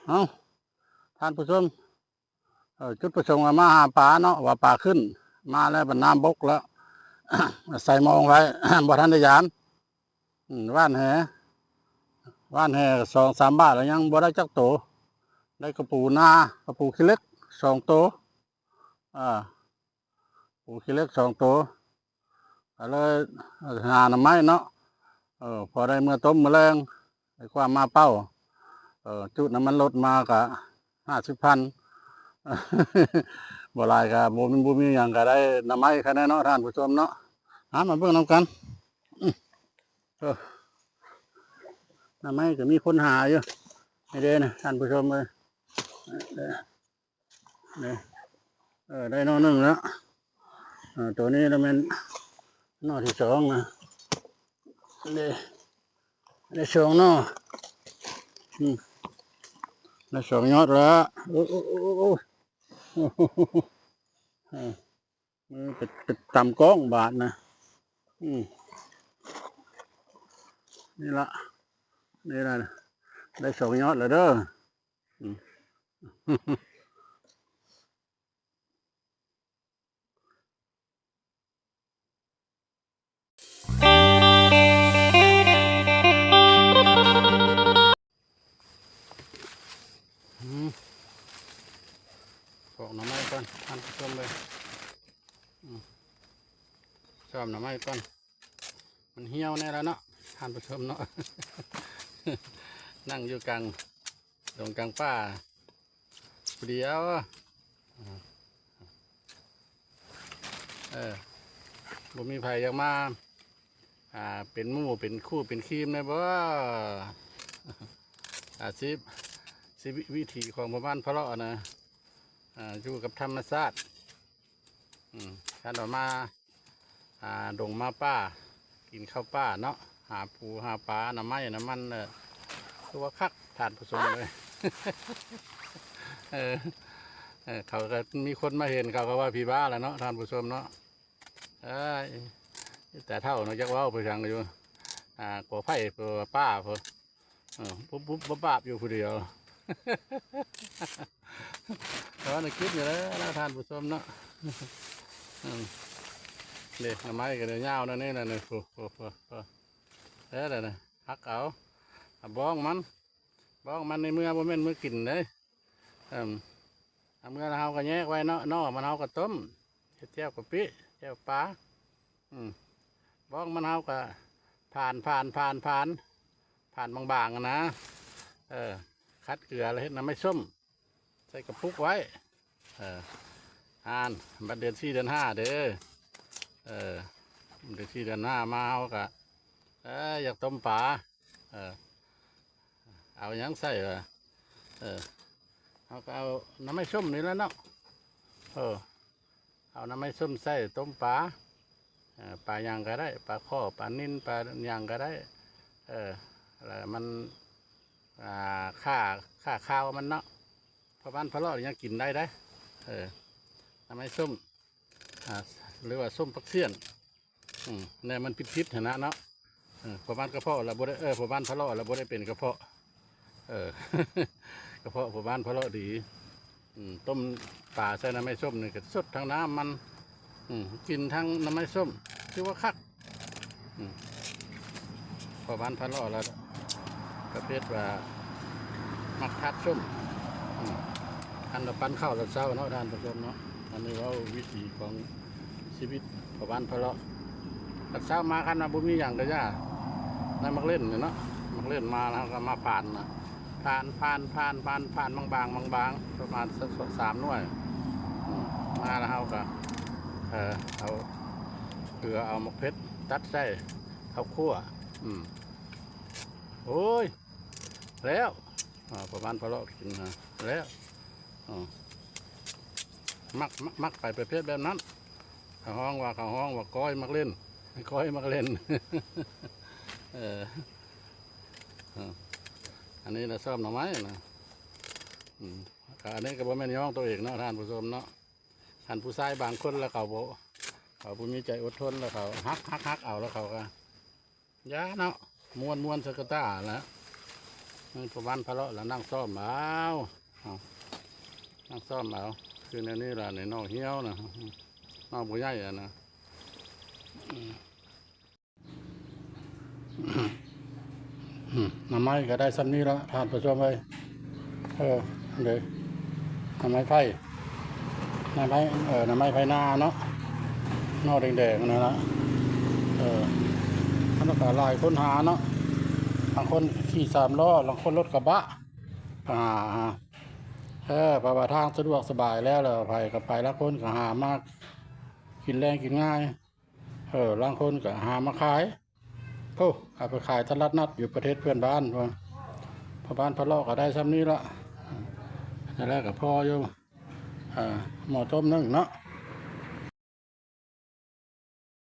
ເອົ້າ ທ່ານຜູ້ຊົມ ເອີ ຈຸດປະສົງວ່າມາຫາປາເນາະ ວ່າປາຂຶ້ນ ມາແລ້ວບັດນ້ຳບົກແລ້ວ ໃສ່ມອງໄວ້ ບໍ່ທັນໄດ້ຢາມ. ອືມ ຫວ່ານແຫ ຫວ່ານແຫສອງສາມບາດແລ້ວ ຍັງບໍ່ໄດ້ຈັກໂຕ ໄດ້ກະປູນາ ກະປູຂີ້ເຫຼັກສອງໂຕ ອ່າ ປູຂີ້ເຫຼັກສອງໂຕ ກໍເລີຍຫາໜໍ່ໄມ້ເນາະ ເອີ ພໍໄດ້ເມືອຕົ້ມມື້ແລງ ໄດ້ຄວາມມາເປົ່າ ເອີ ຈຸດນ້ຳມັນລົດມາກະຫ້າສິບພັນ ບໍ່ຫຼາຍກະບໍ່ມີ ບໍ່ມີຫຍັງກະໄດ້ໜໍ່ໄມ້ແຄ່ນັ້ນເນາະ ທ່ານຜູ້ຊົມເນາະ. ມາ ມາເບິ່ງນຳກັນ ອື ເອີ ໜໍ່ໄມ້ກະມີຄົນຫາຢູ່ ນີ້ເດ້ນະ ທ່ານຜູ້ຊົມເອີຍ. ນີ້ ເອີ ໄດ້ໜໍ່ໜຶ່ງແລ້ວ ເອີ ໂຕນີ້ລະແມ່ນໜໍ່ທີສອງນະ ນີ້ ໄດ້ສອງໜໍ່ ອືມ ໄດ້ສອງຍອດແລ້ວ ໂອ້ ໂອ້ ໂອ້ ໂອ້ ເອີ ມືໄປ ໄປຕຳກ້ອງບາດນະ ອືມ ນີ້ລະ ນີ້ລະ ໄດ້ສອງຍອດແລ້ວເດີ. ອືມ ອືມ ປອກໜໍ່ໄມ້ກ່ອນ ທ່ານຜູ້ຊົມເອີຍ ອືມ ຊອມໜໍ່ໄມ້ກ່ອນ. ມັນຫ່ຽວແນ່ລະເນາະ ທ່ານຜູ້ຊົມເນາະ ນັ່ງຢູ່ກາງດົງກາງປ່າຜູ້ດຽວ ເອີ ບໍ່ມີໃຜຢາກມາ ອ່າ ເປັນໝູ່ເປັນຄູ່ເປັນຄີມແດ່ບໍ? ອາຊີບ ຊີວິດວິຖີຂອງພໍ່ບ້ານພະເລາະນະ ອ່າ ຢູ່ກັບທຳມະຊາດ ອືມ ຄັນວ່າມາ ອ່າ ດົງມາປ່າ ກິນເຂົ້າປ່າເນາະ ຫາປູຫາປາ ໜໍ່ໄມ້ໜໍ່ມັນ ເອີ ຄືວ່າຄັກ ທ່ານຜູ້ຊົມເອີຍ ເອີ ເອີ ເຂົາກໍມີຄົນມາເຫັນ ເຂົາກໍວ່າຜີບ້າແຫຼະເນາະ ທ່ານຜູ້ຊົມເນາະ. ເອີຍ ແຕ່ເຖົ້າເນາະ ຈັກເວົ້າໄປຫຍັງຢູ່ ອ່າ ກົວໄຟ ກົວປາ ເອີ ບຸບໆບາບໆຢູ່ຜູ້ດຽວ ແຕ່ວ່າໄດ້ກິນຢູ່ແລ້ວນະ ທ່ານຜູ້ຊົມເນາະ ອືມ ນີ້ໜໍ່ໄມ້ກໍໄດ້ຍາວແນວນີ້ນະ ນີ້ ໂອ້ ໂອ້ ໂອ້ ເອີ ນັ້ນນະ ຫັກເອົາ ອາ ບ້ອງມັນ ບ້ອງມັນໃນເມືອ ບໍ່ແມ່ນເມືອກິນເດ້ ເອີ ເອົາເມືອແລ້ວເຮົາກໍແຍກໄວ້ເນາະ ໜໍ່ມັນເຮົາກໍຕົ້ມ ເຮັດແຈ່ວກະປິ ແຈ່ວປາ ອືມ ບ້ອງມັນເຮົາກໍຜ່ານ ຜ່ານ ຜ່ານ ຜ່ານ ຜ່ານບາງໆຫັ້ນນະ ເອີ ຂັດເກືອແລ້ວເຮັດໜໍ່ໄມ້ສົ້ມ ໃສ່ກະປຸກໄວ້ ເອີ ອ່ານ ບັດເດືອນສີ່ເດືອນຫ້າເດີ ເອີ ເດືອນສີ່ເດືອນຫ້າມາເຮົາກໍ ເອີ ຢາກຕົ້ມປາ ເອີ ເອົາຫຍັງໃສ່ວະ ເອີ ເຮົາກໍເອົາໜໍ່ໄມ້ສົ້ມນີ້ແຫຼະເນາະ ເອີ ເອົາໜໍ່ໄມ້ສົ້ມໃສ່ຕົ້ມປາ ເອີ ປາຫຍັງກໍໄດ້ ປາຄໍ່ ປານິນ ປາຫຍັງກໍໄດ້ ເອີ ແລ້ວມັນ ອ່າ ຂ້າ ຂ້າຄາວມັນເນາະ ພໍ່ບ້ານພະເລາະຍັງກິນໄດ້ເດ້ ເອີ ໜໍ່ໄມ້ສົ້ມ ອ່າ ຫຼືວ່າສົ້ມຜັກຊຽນ ອືມ ແນວມັນຜິດໆຫັ້ນນະເນາະ ເອີ ພໍ່ບ້ານກະເພາະລະບໍ່ໄດ້ ເອີ ພໍ່ບ້ານພະເລາະລະບໍ່ໄດ້ເປັນກະເພາະ ເອີ ກະເພາະພໍ່ບ້ານພະເລາະດີ ອືມ ຕົ້ມປາໃສ່ໜໍ່ໄມ້ສົ້ມນີ້ກໍສົດທັງນ້ຳມັນ ອືມ ກິນທັງໜໍ່ໄມ້ສົ້ມ ຖືວ່າຄັກ ອືມ ພໍ່ບ້ານພະເລາະລະປະເພດວ່າມັກທາດສົ້ມ ອືມ ອັນລະປັ້ນເຂົ້າລະເຊົ້າເນາະ ທ່ານຜູ້ຊົມເນາະ ອັນນີ້ເວົ້າວິຖີຂອງຊີວິດພໍ່ບ້ານພະເລາະ ລະເຊົ້າມາຄັນວ່າບໍ່ມີຫຍັງກະຢ່າ ໄດ້ໝາກເລັ່ນນີ້ເນາະ ໝາກເລັ່ນມາແລ້ວເຮົາກໍມາຝານນະ ຝານ ຝານ ຝານ ຝານ ຝານບາງໆ ບາງໆ ປະມານສາມໜ່ວຍ ອືມ ມາແລ້ວເຮົາກໍ ເອີ ເອົາເກືອ ເອົາໝາກເຜັດຕັດໃສ່ ເຂົ້າຂົ້ວ ອືມ ໂອ້ຍ ແລ້ວ ອ່າ ພໍ່ບ້ານພະເລາະກິນນະ ແລ້ວ ອືມ ມັກ ມັກ ມັກໄປປະເພດແບບນັ້ນ ເຂົາຮ້ອງວ່າ ເຂົາຮ້ອງວ່າກ້ອຍໝາກເລັ່ນ ກ້ອຍໝາກເລັ່ນ ເອີ ເອີ ອັນນີ້ລະຊອບໜໍ່ໄມ້ນະ ອືມ ກະອັນນີ້ກະບໍ່ແມ່ນຍ້ອງໂຕເອງເນາະ ທ່ານຜູ້ຊົມເນາະ ຄັນຜູ້ຊາຍບາງຄົນລະເຂົາບໍ່ ເຂົາບໍ່ມີໃຈອົດທົນລະເຂົາຫັກ ຫັກ ຫັກເອົາລະເຂົາກະ ຢ່າເນາະ ມ່ວນໆ ໃສ່ກະຕ່າລະ ອ ພໍ່ບ້ານພາເລາະລະນັ່ງຊ້ອມເອົາ ເອົາ ນັ່ງຊ້ອມເອົາ ຄືແນວນີ້ລະ ໃນໜໍ່ຫ່ຽວນະ ໜໍ່ບໍ່ໃຫຍ່ຫັ້ນນະ ອືມ ອືມ ໜໍ່ໄມ້ກໍໄດ້ຊ່ຳນີ້ລະ ທ່ານຜູ້ຊົມເອີຍ ເອີ ເດ້ ໜໍ່ໄມ້ໄຜ່ ໜໍ່ໄມ້ ເອີ ໜໍ່ໄມ້ໄຜ່ນາເນາະ ໜໍ່ແດງໆ ນັ້ນລະ ເອີ ມັນກໍຫຼາຍຄົນຫາເນາະ ບາງຄົນຂີ່ສາມລໍ້ ບາງຄົນລົດກະບະ ຫາ ເອີ ເພາະວ່າທາງສະດວກສະບາຍແລ້ວ ແລ້ວໃຜກໍໄປ ລາງຄົນກໍຫາມາກິນແລງກິນງາຍ ເອີ ລາງຄົນກໍຫາມາຂາຍ ໂອ້ ເອົາໄປຂາຍຕະຫຼາດນັດຢູ່ປະເທດເພື່ອນບ້ານ ພໍ່ບ້ານພາເລາະກໍໄດ້ຊ່ຳນີ້ລະ ນັ້ນແຫຼະກໍພໍຢູ່ ເອີ ໝໍ້ຕົ້ມໜຶ່ງເນາະ